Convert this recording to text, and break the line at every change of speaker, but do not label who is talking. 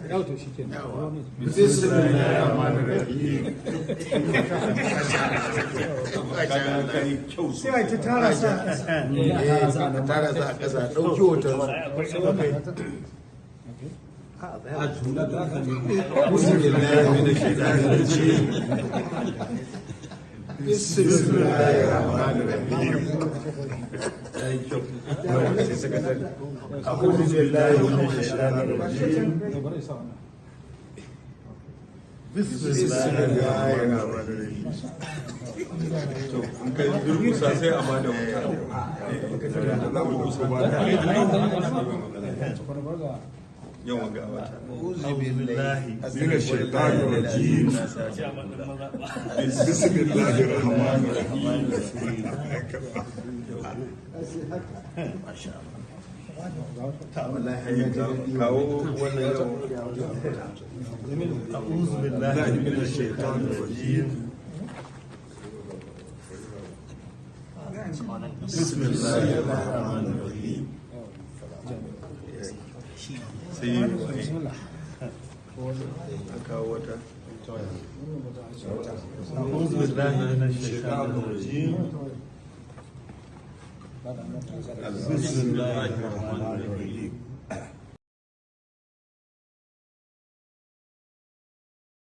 Yau to shi kenan.
Bismillahirrahmanirrahim.
Kyau.
Sai a ta tara sa a ƙasa.
A tara za a ƙasa, ɗauki hoton su. Bismillahirrahmanirrahim. أعوذ بالله من الشيطان الرجيم. بسم الله الرحمن الرحيم.
To, in kai durkusa sai a bada wata. Yawan ga wata.
من الشيطان الرجيم. بسم الله الرحمن الرحيم.
Kawo wannan yau.
أعوذ بالله من الشيطان الرجيم. بسم الله الرحمن الرحيم.
Sai a kawo wata.
أعوذ بالله من الشيطان الرجيم. بسم الله الرحمن الرحيم.